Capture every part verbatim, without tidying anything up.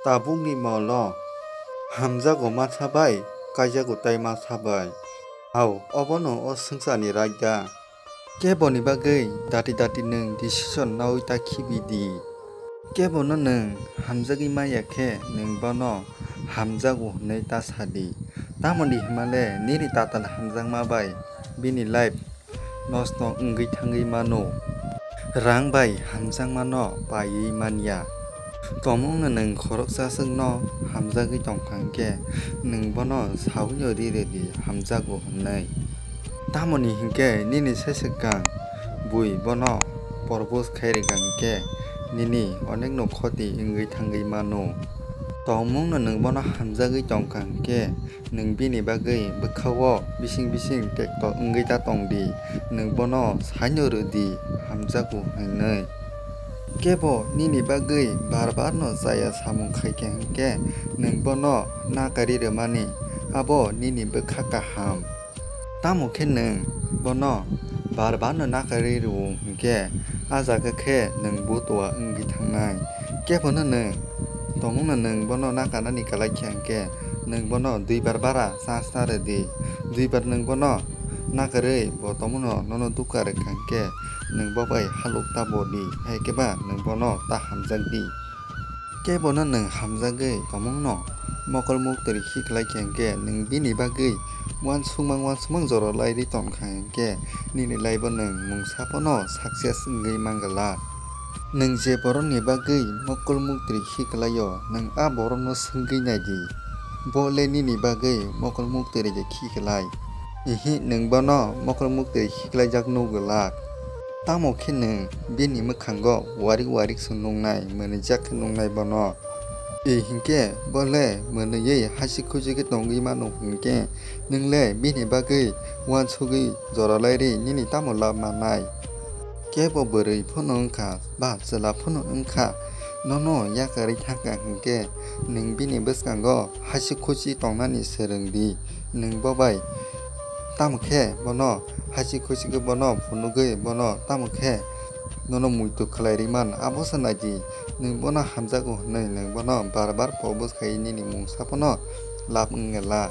Tabukni molo hamjago masa bai, kaijago tai masa bai. Hao, obono o swngcharni raida. Keboni bagwi dati dati nwng decision naui ta khibi di. Kebono nwng hamjagwi manya khe nwng bono hamjago hwnwi ta sa di. Tamoni hwnmale nini tatal hamjakma bai bini life nosto wngwi thangwi mano. Rang bai hamjakmano paiwi manya. Tongmungno nwng khoroksa swkno hamjagwi tongkha hwnkhe nwng bono saui no ri rw di hamjago hwnwi. Tamoni hinkhe nini sai swkang bui bono propose khai rwkha hinkhe nini onekno khoti wngwi thangwi mano. Tongmungno nwng bono hamjagwi tongkha hinkhe nwng bini bagwi bwkhao bising bising tekto wngwi ta tong di, nwng bono saino rw di hamjago hwnwi. Kebo nini bagwi bar bar no chaya samung khaikha hinkhe nwng bono nakarwi rwmani, abo nini bwkha kaham. Tamo khe nwng bono bar bar no nakarwi rwo hinkhe, a jaga khe nwng butua wngwi thangnai. Kebono nwng tongmungno nwng bono nakarnani kwlai kha hinkhe, nwng bono dui bar bara chance ta rw di. Dui bar nwng bono nakarwi bo tongmungno nono dukha rwkha hinkhe, nwng bo bai halok ta bo di, hai khe ba nwng bono ta hamjak di. Kebono nwng hamjagwi tongmungno mokol muktwrwi khiklai kha hinkhe, nwng bini bagwi uansukmang uansukmang jora lairwi tongkha hinkhe, nini life-o nwng mungsa phano success wngwi man glak. Nwng je borokni bagwi mokol muktwrwi khiklaio, nwng a borokno swngwi nai di, bo le nini bagwi mokol muktwrwi je khiklai? Ihi, nwng bono mokol muktwrwi khiklaijak nuk glak. Tamo khe nwng bini mwkhango warik warik se nuknai, mwnwijak khe nuknai bono. E hinkhe bo le mwnwiwi hasi khusi khe tongwi mano hinkhe, nwng le bini bagwi uansugwi jora lairwi nini tamo lab mannai? Kebo bwrwi phano wngkha, ba chwla phano wngkha, nono yakarwi thangkha hinkhe, nwng bini bwskango hasi khusi tongnani swrwng di. Nwng bo bai tamo khe bono hasi khusi khe bono phunugwi bono tamo khe nono muitu khlai rwman, abo se nai di. Nwng bono hamjago hwnwi nwng bono bar bar propose khai nini mungsa phano lab wngya la.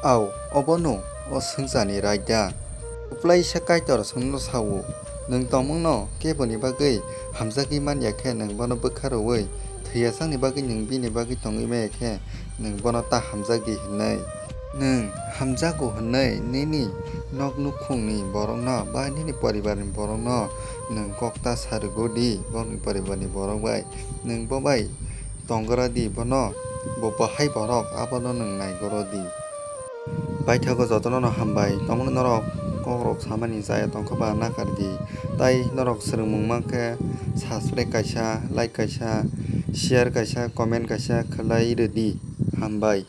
Au, obono o swngcharni raida. Kwplaisa Kaitor chwngno sao, nwng tongmungno keboni bagwi hamjagwi man ya khe nwng bono bwkha rwui, thwi yachakni bagwi nwng bini bagwi tongwi man ya khe nwng bono ta hamjak di hwnwi. Nwng hamjago hwnwi nini nok nukhungni borokno ba nini poribarni borokno nwng kok ta sa rwgo di, bokni poribarni borok bai nwng bo bai tonggra di bono, bo bahai borok abono nwng naigoro di. Paithago jotono no hambai, tongmani norok kokrok samani chaya tongkha ba nakar di, tai norok swrwngmung mankhe subscribe kaisa, like kaisa, share kaisa, comment kaisa khwlai rwdi. Hambai.